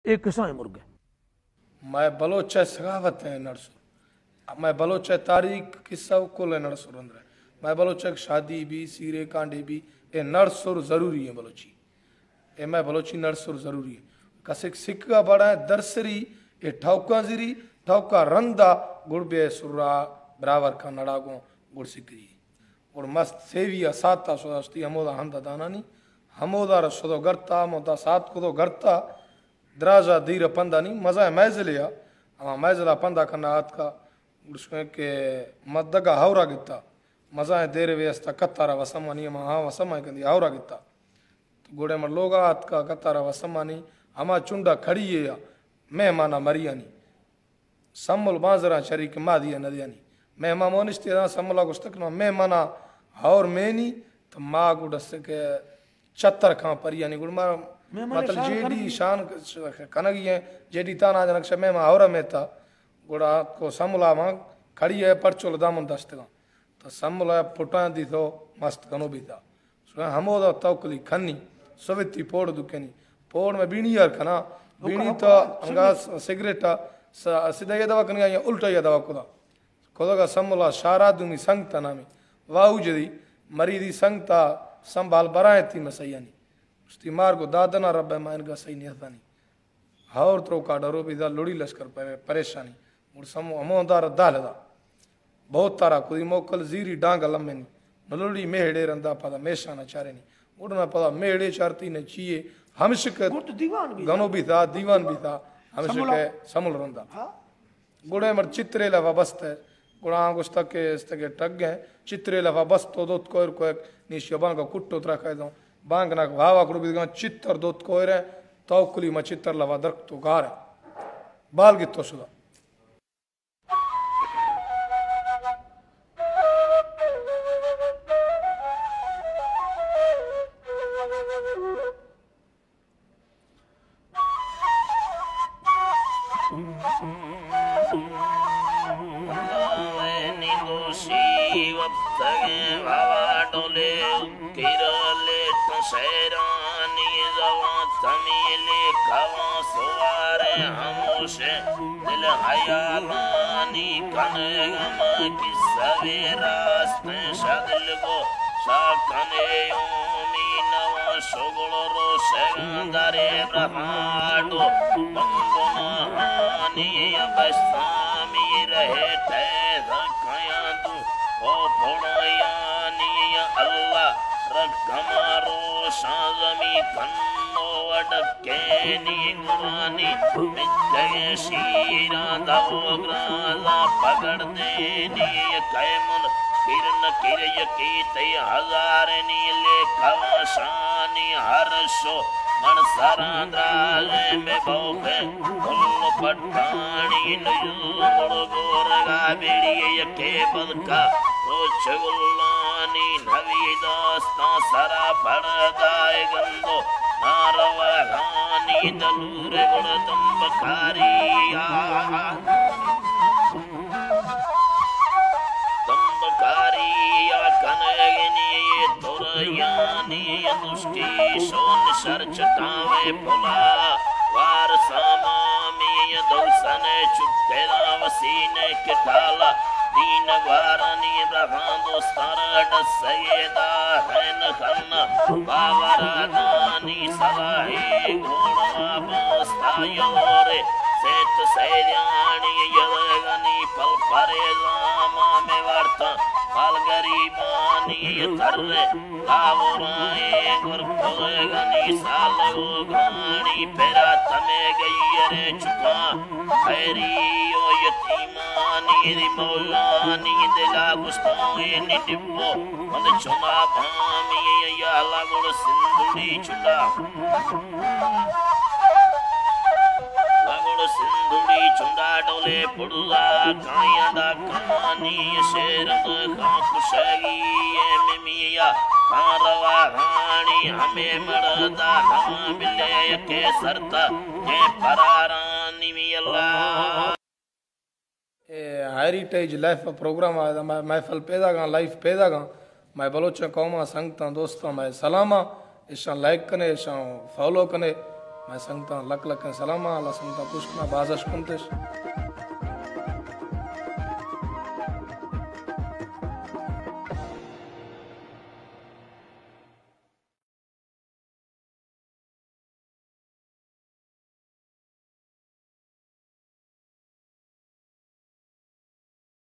اے کسائیں مرگ ء۔ مئے بلوچ ء سخاوت ء نڑ سر۔ مئے بلوچ ء تاریخ، قصہ و کل ء نڑ سر اندر ء۔ مئے بلوچ ء شادی بی، سیرے کانڈے بی، اے نڑ سر ضروری ہے بلوچی۔ اے مئے بلوچی نڑ سر ضروری ہے۔ کسے سکگا بڑا درسری، اے ٹھوکاں زیری، ٹھوکا رندا، گڑ بے سرا برابر کا نڑا گوں گڑ سکری۔ گڑ مست سیوی ء ساعت ء شداشتی ہمودا ہند ء دانانی، ہمودا را شدو گرتا، ہمودا ساعت کدو گرتا، دراجا دیر ء پندانی مزائیں مئزلے ء، ہما مئزل ء پندا کنا آتکا، گڑشکن کہ مدگا ہورا گتا، مزائیں دیر وے استا کتارا وسمانی، ہما ہاں وسمائیں کندی ہورا گتا۔ تو گڑے مر لوگا آتکا کتارا وسمانی، ہما چنڈا کھڑی ء مہمانا مریانی۔ سمل بانزراں چری کہ ما دیا نہ دیانی۔ مہمان مو نشتے داں سملا گوشتک نہ مہمانا ہور مینی تو ما گڈ است کہ چتر کھاں پریانی گڑ ما مہمان مطلب شان جیڈی کنگی۔ شان کنگی ہیں، جیڈی تانا جنک شہ مہمان ہور میتا۔ گڑا کو سملا ما کھڑی ہے پرچول دامن داشتگاں۔ تو سملا پٹاں دی تو مست کنو بیتا۔ سو ہمودا توکلی کھنی، سویتی پوڑ دکھنی، پوڑ میں بینی یار کھنا، بینی تو انگا س-، سگریٹ ء س-، سیدھا یہ دوا کنگا یا الٹا یہ دوا کدا۔ کدا کا سملا شارا دومی سنگ تا نامی، واہو جدی، مریدی سنگ تا سنبھال برائیں تی مسیانی۔ استی مار کو دادنا رب ہے ما انگا صحیح نیتانی۔ ہور تروکا ڈرو بیدا لڑی لشکر پر-، پریشانی۔ گڑ سمو ہمو دار دال دا۔ بہت تارا کدی موکل زیری ڈانگ لمنی۔ نلڑی میہڑے رندا پدا میشانا چارینی۔ گڑنا پدا میہڑے چارتی نے چیے۔ ہمشک گڑ تو دیوان بیتا۔ گنو بیتا، دیوان بیتا۔ ہمشک سملا۔ سمل رندا۔ ہاں۔ گڑے مر چترے لفا بست ہے۔ گڑا آں گوشتا کہ استگے ٹگ ہیں۔ چترے لفا بست تو دوت کوئر کوئک۔ نیشی بانگا کٹو ترا کہہ دوں۔ بانگ ناک واوا کڑو بیدگاں چتر دوت کوئر ہیں۔ توکلی ما چتر لفا درک تو گار ہیں۔ بال گتو شدا۔ نی دوشی وپتگیں ہوا ڈولے، کرا لیٹ شیرانی زوان تمیلے کواں سواریں ہموشیں دل حیالانی کنگ ہما قصہ وے راست شدل گو شاکنے اومی نواں شغل روشگاں درے برہاڈو بنگناہانی بستامی رہے تیز کیاں دو او پڑیانی اللہ رکما روشاں زمی کنو وڈکینی گرانی مجگے شیراں دو گرازاں پگڑ دینی کئے من کرن کر یکی تئی ہزار نیلے کوشانی ہر شو من سراں دراجیں بہ بوکیں کل پٹانی نجو گڑ گورگا بیڑی یکے بلکا روچ گلانی نوی داستاں سرا پڑدائے گندو ناروہانی دلور گڑ دمبکاری آ۔ دمبکاری یا کنگنی تریانی دشکی شون شر چٹاوے پلا وار سامامی دوسنے چٹے دا وسینے کٹالا دین گوارانی برہان دوستان ڈسگے دا ہین خن باورانانی سواہی گھوڑا باستا یورے سیت سیدیانی یلگنی پل پریزاما میں وارتا پل گریبانی تر لاورائیں گر پلگنی سال و گانی پیرا تمے گئی رے چکا خیری و یتیمانی دی مولانی دلا گستاوی نڈبو من چنا بامی یا لگڑ سندڑی چلا لگڑ سندڑی چنڈا ڈولے پڑلا کایا ڈاکانی شیر خان کشگی ممیا کان روا رانی ہمیں مڑدا ہم بلے کے سرتا اے پرارانی می اللہ۔ اے ہیریٹیج لائف پروگرام آ، مح-، محفل پیداگاں، لائف پیداگاں۔ مئے بلوچیں قوماں، سنگتاں، دوستاں، مئے سلاماں۔ ایشاں لائک کنے، ایشاں فالو کنے۔ مئے سنگتاں لک لکیں سلام، اللہ سنگتاں پشت کنا، باز اش کنتش۔